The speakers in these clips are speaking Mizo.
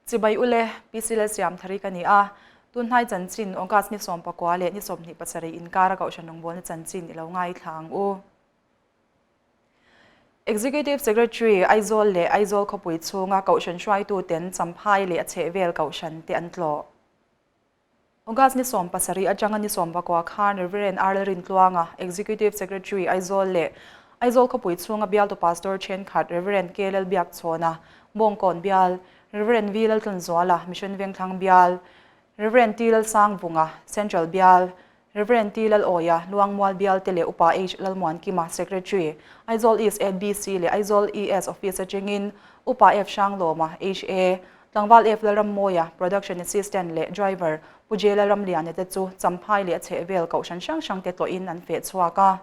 Chibai ule, PC Lalsiamthari ka ni a, tunhnai chanchin August ni 19 leh ni 27 inkara Kohhran rawngbawlna chanchin i lo ngaithla ang u. Executive Secretary Aizawl leh Aizawl khawpui chhunga Kohhran hruaituten Champhai leh a chhehvel Kohhran te an tlawh. August ni 17 atanga ni 19 khan Rev. R. Lalrintluanga, Executive Secretary Aizawl leh Aizawl khawpui chhunga bialtu Pastor thenkhat Rev. K. Lalbiakchhawna, Bawngkawn bial, Rev. V. Laltlanzuala, Mission Vengthlang bial, Rev. T. Lalsangvunga, Central bial, Rev. T. Lalawia, Luangmual bial te leh Upa H. Lalmuankima, Secretary, Aizawl East ABC leh Aizawl ES Office atangin Upa F. Hranglawma, HA, Tlangval F. Lalrammawia, Production Assistant leh Driver Pu J. Lalramliana te chu Champhai leh a chhehvel kohhran hrang hrang te tlawhin an feh chhuak a.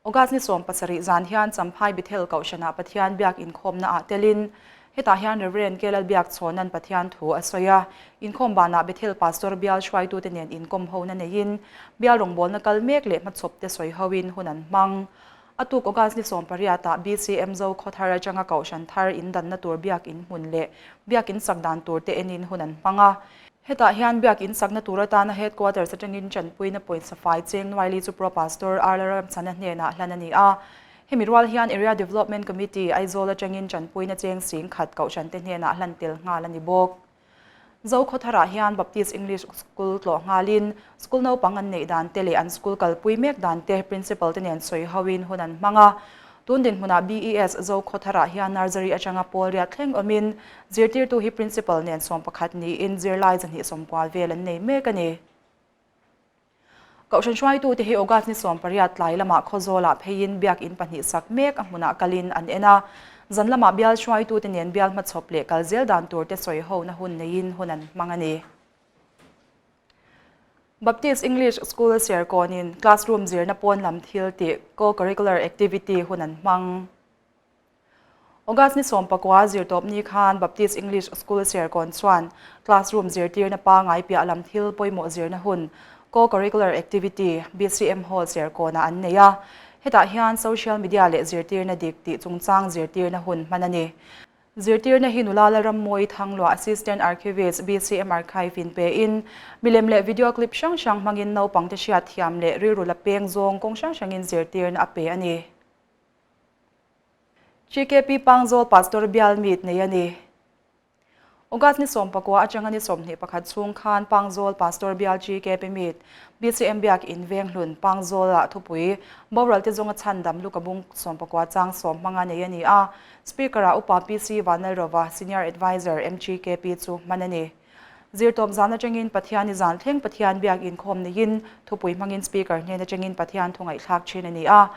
August ni 17 zan hian Champhai Bethel kohhranah Pathian biak inkhawmna ah telin hetah hian Rev. K. Lalbiakchhawna'n Pathian thu a sawi a. Inkhawm banah Bethel Pastor bial hruaitute nen inkawm hona neiin bial rawngbawlna kal mek leh hmachhawp te sawi hoin hun an hmang. A tuk August ni 18 ah BCM Zokhawthar atanga Kohhran thar indanna tur biakin hmun leh biakin sak dan tur te enin hun an hmang a. Hetah hian biakin sakna tur atana Headquarters atangin tanpuina pawisa fai cheng Nuaili chu Pro Pastor R Lalramchhana hnenah hlan a ni a. Hemi rual hian Area Development Committee, Aizawl atangin tanpuina cheng 10,000 Kohhran te hnenah hlan tel nghal a ni bawk. Zokhawtharah hian Baptist English School tlawh nghalin school naupang an neih dan te leh an school kalpui mek dan te principal te nen sawi hoin hun an hmang a. Tun dinhmunah BES Zokhawtharah hian nursery atanga pawl riat thleng awmin zirtirtu hi principal nen 11 niin zirlai 290 vel an nei mek a ni. Kohhran hruaitute hi August ni 18 tlai lamah Khawzawlah pheiin biakin pahnih sak mek a hmunah kalin an en a. Zan lamah bial hruaitute nen bial hmachhawp leh kal zel dan turte sawi hona hun neiin hun an hmang a ni. Baptist English School Serkawnin classroom zirna pawn lam thil tih co-curricular activity hun an hmang. August ni 19 zirtawp ni khan Baptist English School Serkawn chuan classroom zirtirna pangai piah lam thil pawimawh zirna hun co-curricular activity BCM Hall Serkawnah an nei a. Hetah hian social media leh zirtirna dik tih chungchang zirtirna hun hman a ni. Zirtirna hi nula Lalrammawi Thangluah Assistant Archivist BCM Archive in pein milem leh video clip hrang hrang hmangin naupangte hriatthiam leh rilru la peng zawng kawng hrang hrangin zirtirna a pe a ni. GKP Pangzawl Pastor bial meet nei a ni. August ni 19 atanga ni 21 chhung khan Pangzawl Pastor bial GKP meet BCM biak in Venghlun Pangzawl-ah thupui boral te zawnga chhandam Luka bung 19 chang sawm hmanga nei a ni a. Speaker-ah Upa PC Vanlalrova, Senior Adviser MGKP chu hman a ni. Zirtawp zan atangin Pathian i zan thleng Pathian biak inkhawm neiin thupui hmangin Speaker hnen atangin Pathian thu ngaihthlak thin a ni a.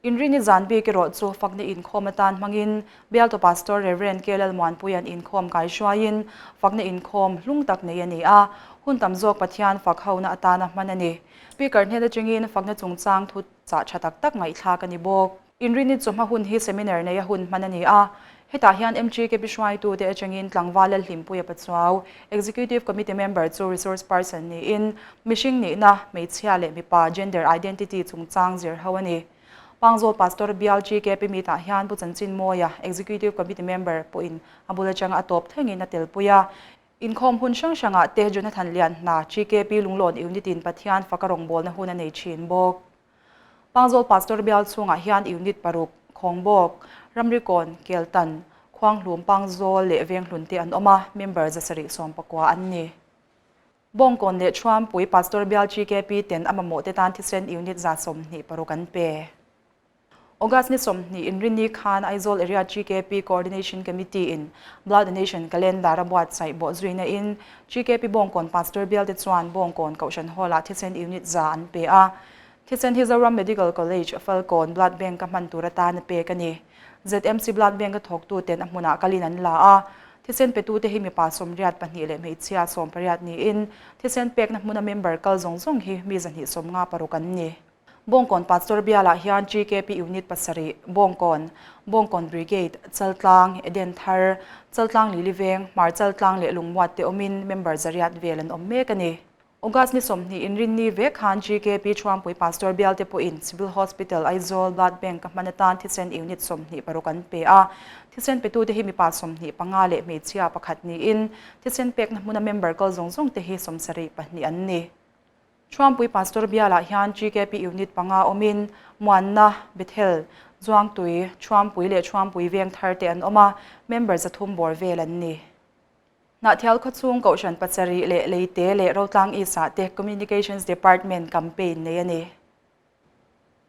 Inrini zan bik erawh chu fakna inkhawm atan hmangin Bialtu Pastor Rev. K. Lalmuanpuia'n inkhawm kai hruaiin fakna inkhawm hlung tak nei a ni a, hun tam zawk Pathian fak hona atana hman a ni. Speaker hnen atangin fakna chungchang thu chah tha tak tak ngaihthlak a ni bawk. Inrini chawhma hun hi seminar neia hun hman a ni a, hetah hian MGKP hruaitute atangin Tlangval Lalhlimpuia Pachuau, Executive Committee member chu resource person niin mihring nihna, hmeichhia leh mipa gender identity chungchang zir ho a ni. Pangzawl Pastor Bial GKP meet-ah hian Pu Chanchin Mawia, Executive Committee member pawhin a bul atanga a tawp thlengin a telpui a. Inkhawm hun hrang hrangah te Jonathan Lianhna, GKP Lunglawn Unit-in Pathian faka rawngbawlna hun a nei thin bawk. Pangzawl Pastor bial chhungah hian unit paruk, Khawngbawk, Ramrikawn, Keltan, Khuanghlum, Pangzawl leh Venghlun te an awm a, member 719 an ni. Bawngkawn leh Thuampui Pastor bial GKP ten a mamawh te tan thisen unit 126 an pe. August ni 20 Inrinni khan Aizawl Area GKP Coordination Committee in Blood Donation Calendar a buatsaih bawh zuina in GKP Bawngkawn Pastor bial te chuan Bawngkawn Kohhran Hall-ah thisen unit 100 an pe a. Thisen hi Zoram Medical College, Falkawn Blood Bank a hman tur atan a pek a ni. ZMC Blood Bank a thawktu ten a hmunah kalin an la a. Thisen petute hi mipa 82 leh hmeichhia 18 niin thisen pekna hmuna member kal zawng zawng hi mi 256 an ni. Bawngkawn Pastor bialah hian GKP Unit pasarih, Bawngkawn, Bawngkawn Brigade, Chaltlang, Eden Thar, Chaltlang Lili Veng, Hmar Chaltlang leh Lungmuat te awmin member 800 vel an awm mek a ni. August ni 20 Inrinni vek khan GKP Thuampui Pastor bialte pawhin Civil Hospital Aizawl Blood Bank a hman atan thisen unit 26 an pe a. Thisen petute hi mipa 25 leh hmeichhia pakhat niin thisen pekna hmuna member kal zawng zawng te hi 72 an ni. Thuampui Pastor bialah hian GKP unit panga awmin Muanna, Bethel, Zuangtui, Thuampui leh Thuampui Vengthar te an awm a, member 300 bawr vel an ni. Hnahthial khawchhung Kohhran pasarih leh Leite leh Rotlang East ah te Communications Department campaign nei a ni.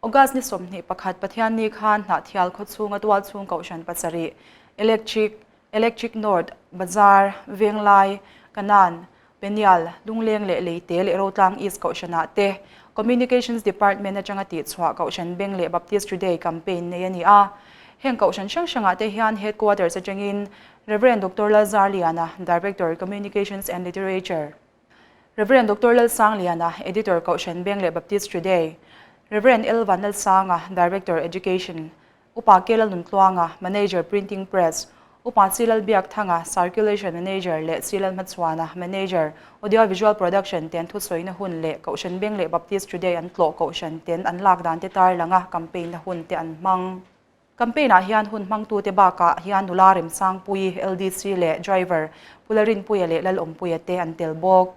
August ni 21 Pathianni khan Hnahthial khawchhunga tualchhung Kohhran pasarih, Electric, Electric North, Bazar, Venglai, Kanan, Penial, Lungleng leh Leite leh Rotlang East Kohhranah te Communications Department atanga tihchhuah Kohhran Beng leh Baptist Today campaign nei a ni a. Heng Kohhran hrang hrangah te hian Headquarters atangin Rev. Doctor Lalzarliana, Director, Communications and Literature, Rev. Doctor Lalsangliana, Editor, Kohhran Beng leh Baptist Today, Rev. L. Vanlalsanga, Director, Education, Upa K. Lalnuntluanga, Manager, Printing Press, Upa C. Lalbiakthanga, Circulation Manager leh C. Lalhmachhuana, Manager, Audio Visual Production ten thusawina hun leh Kohhran Beng leh Baptist Today an tlawh Kohhran ten an lak dan te tarlanga campaign na hun te an hmang. Campaign ah hian hun hmangtute bakah hian nula Remsangpui, LDC leh driver Pu Lalrinpuia leh Lalawmpuia te an tel bawk.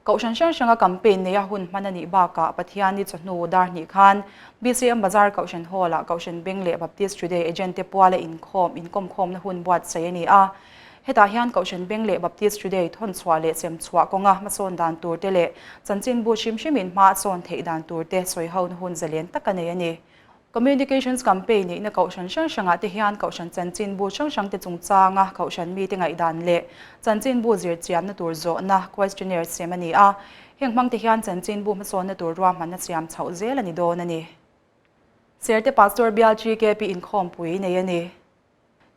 Kohhran hrang hranga campaign neia hun hman a nih bakah Pathianni chawhnu dar hnih khan BCM Bazar Kohhran Hall ah Kohhran Beng leh Baptist Today agent te puala inkhawm inkawmkhawmna hun buatsaih a ni a. Hetah hian Kohhran Beng leh Baptist Today thawnchhuah leh chemchhuah kawnga hmasawn dan tur te leh chanchinbu hrim hrimin hma a sawn theih dan tur te sawihona hun zalen tak a nei a ni. Communications campaign neihna Kohhran hrang hrangah te hian Kohhran chanchinbu hrang hrangte chungchanga Kohhran mite ngaihdan leh chanchinbu zirchianna tur zawhna, questionnaire, siam a ni a. Heng hmangte hian chanchinbu hmasawnna tur ruahmanna siam chhoh zel a ni dawn a ni. Serte Pastor Bial GKP inkhawmpui nei a ni.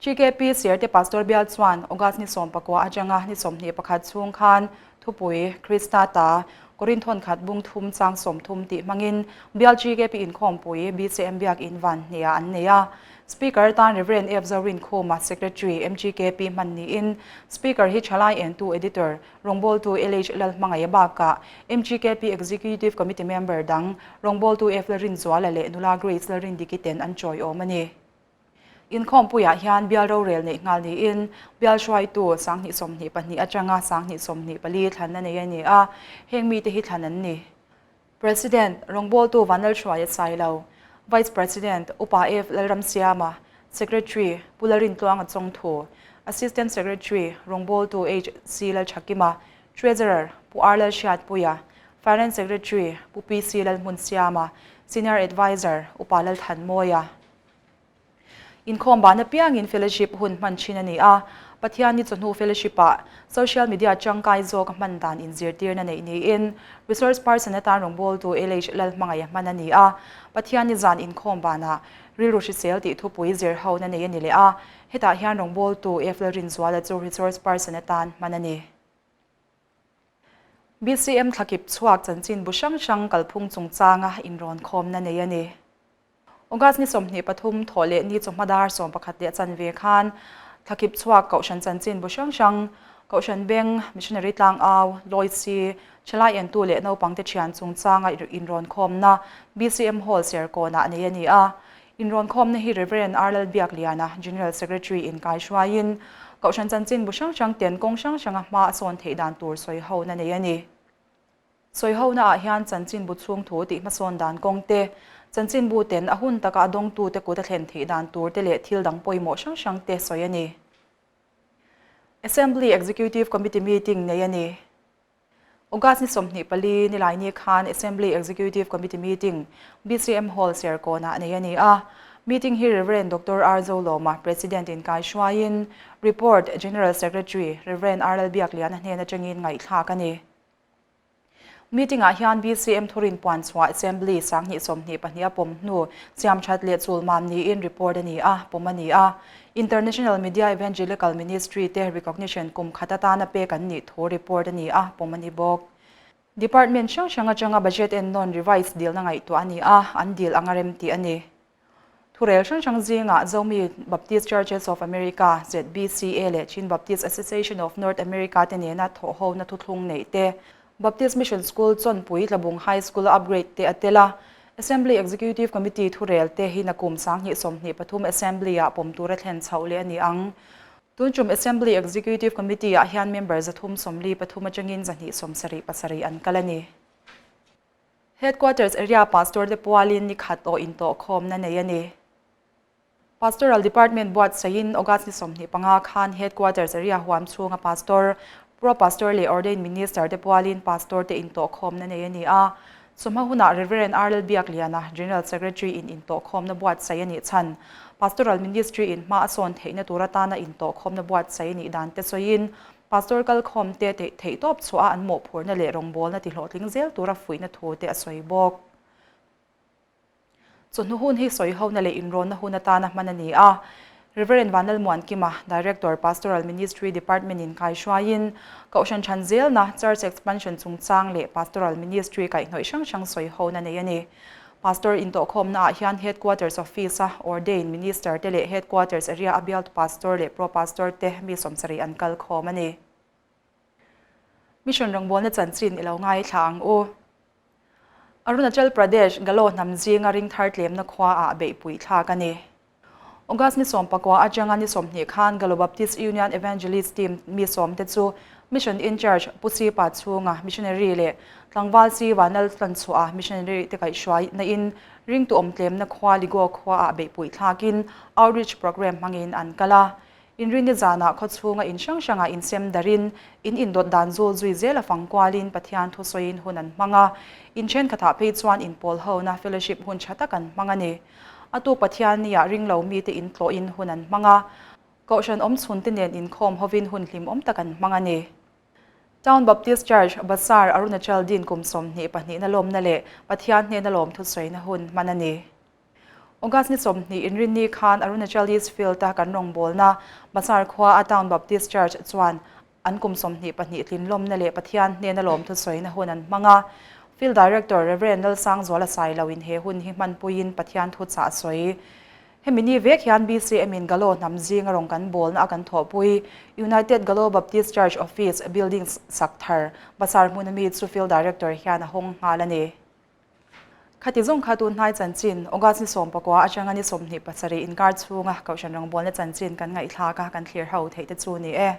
GKP Serte Pastor Bial chuan August ni 19 atanga ni 21 chhung khan thupui Krista ta Korinthon khat bung thum chang 30 tih hmangin Bial GKP inkhawmpui BCM Biak In van hniah an nei a. Speaker tan Rev. F Zorin Khuma Secretary MGKP hman niin Speaker hi Thalai Entu Editor rawngbawltu LH Lalhmangaih bakah MGKP Executive Committee member dang rawngbawltu F Lalrinzuala leh nula Grace Lalrindiki ten an chawiawm a ni. Inkhawmpuiah hian bial rorel neih nghal niin bial hruaitu 2022 atanga 2024 thlan a nei a ni a, heng mite hi thlan an ni. President, rawngbawltu Vanlalhruaia Sailo, Vice President, Upa F Lalramsiama, Secretary, Pu Lalrintluanga Chawngthu, Assistant Secretary, rawngbawltu HC Lalthakima, Treasurer, Pu R Lalhriatpuia, Finance Secretary, Pu PC Lalhmunsiama, Senior Adviser, Upa Lalthanmawia. Inkhawm ban apiangin fellowship hun hman thin a ni a, Pathianni chawhnu fellowship-ah social media tangkai zawk a hman dan inzirtirna neih niin resource person atan rawngbawltu LH Lalhmangaih a hman a ni a, Pathianni zan inkhawm banah rilru hrisel tih thupui zir hona nei a ni leh a, hetah hian rawngbawltu F Lalrinzuala chu resource person atan hman a ni. BCM thlakip chhuak chanchinbu hrang hrang kalphung chungchanga inrawn khawmna nei a ni. August ni 23 thawh leh ni chawhma dar 11 leh chanve khan thlakip chhuak Kohhran chanchinbu hrang hrang, Kohhran Beng, Missionary Tlangau, Loicy, Thalai Entu leh Naupangte Thian chungchanga inrawn khawmna BCM Hall Serkawnah nei a ni a. Inrawn khawmna hi Rev. R Lalbiakliana, General Secretary in kaihruaiin Kohhran chanchinbu hrang hrang ten kawng hrang hranga hma a sawn theih dan tur sawihona nei a ni. Sawihona ah hian chanchinbu chhung thu tih hmasawn dan kawng te, chanchinbu ten a hun taka a dawngtute kut a thlen theih dan tur te leh thil dang pawimawh hrang hrang te sawi a ni. Assembly Executive Committee meeting nei a ni. August ni 24 nilaini khan Assembly Executive Committee meeting BCM Hall Serkawnah nei a ni a. Meeting hi Rev. Doctor R Zolawma, President in kaihruaiin Report General Secretary Rev. R Lalbiakliana hnen atangin ngaihthlak a ni. Meeting ah hian BCM thurin puan chhuah Assembly 2022 a pawm hnu siam that leh chulmam niin report a ni a, pawm a ni a. International Media Evangelical Ministry te recognition kum khat atana pek an nih thu report a ni a, pawm a ni bawk. Department hrang hrang atanga budget ennawn revise dilna ngaihtuah a ni a, an dil anga rem tih a ni. Thurel hrang hrang zingah Zomi Baptist Churches of America, ZBCA, leh Chin Baptist Association of North America te nena thawhhona thuthlung neih te. Baptist Mission School Chawnpui Tlabung High School a upgrade te a tel a. Assembly Executive Committee thurel te hi nakum 2023 Assembly-ah pawm tura thlen chhoh leh a ni ang. Tun tum Assembly Executive Committee-ah hian member 343 atangin 277 an kal a ni. Headquarters Area Pastor te pualin ni khat awh intawhkhawmna nei a ni. Pastoral Department buatsaihin August ni 25 khan Headquarters Area huam chhunga Pastor, Pro Pastor leh Ordained Minister te pualin Pastor te intawhkhawmna nei a ni a. Chawhma hunah Rev. R. Biakliana, General Secretary in intawhkhawmna buatsaih a nih chhan Pastoral Ministry in hma a sawn theihna tur atana intawhkhawmna buatsaih a nih dan te sawiin Pastor kalkhawm te theihtawp chhuah a an mawhphurhna leh rawngbawlna tihlawhtling zel tura fuihna thu te a sawi bawk. Chawhnu hun hi sawihona leh inrawnna hun atana hman a ni a. Rev. Vanlalmuankima, Director, Pastoral Ministry Department in kaihruaiin, Kohhran than zelna, Church Expansion chungchang leh Pastoral Ministry kaihhnawih hrang hrang sawihona nei a ni. Pastor intawhkhawmna ah hian Headquarters Office a Ordained Minister te leh Headquarters Area a bialtu Pastor leh Pro Pastor te mi 70 an kal khawm a ni. Mission rawngbawlna chanchin i lo ngaithla ang u. Arunachal Pradesh, Galo hnam zinga ringthar tlemna khua ah beihpui thlak a ni. August ni 19 atanga ni 20 khan Galo Baptist Union Evangelist Team mi sawm te chu Mission in Charge Pu Sipa chhunga Missionary leh Tlangval Si Vanlal Tlanchhuah Missionary te kaihhruai na in ringtu awm tlemna khua Ligo khua ah beihpui thlakin Outreach Programme hmangin an kal a. Inrinni zanah khaw chhunga in hrang hrangah insem darin, in indawt dan zul zui zel a fang kualin Pathian thusawiin hun an hmang a. In thenkhatah phei chuan inpawl hona, fellowship, hun tha tak an hmang a ni. A tuk Pathianniah ringlo mite intlawhin hun an hmang a. Kohhran awmchhunte nen inkhawm hovin hun hlimawm tak an hmang a ni. Town Baptist Church, Basar, Arunachal din kum 22 na lawmna leh Pathian hnena lawm thusawiina hun hman a ni. August ni 20 inrinni khan Arunachal East Field a kan rawngbawlna Basar khua a Town Baptist Church chuan an kum 22 tlinlawmna leh Pathian hnena lawm thusawiina hun an hmang a. Field Director Rev. Lalsangzuala Sailo in he hun hi hmanpuiin Pathian thu chah a sawi. Hemi ni vek hian BCM in Galo hnam zinga rawn kan bawlna a kan thawhpui United Galo Baptist Church Office Building sak thar Basar hmuna mi chu Field Director hian a hawng nghal a ni. Khati zawng kha tun hnai chanchin, August ni 19 atanga ni 27 inkar chhunga Kohhran rawngbawlna chanchin kan ngaihthlak a, kan thlir ho theih te chu ni e.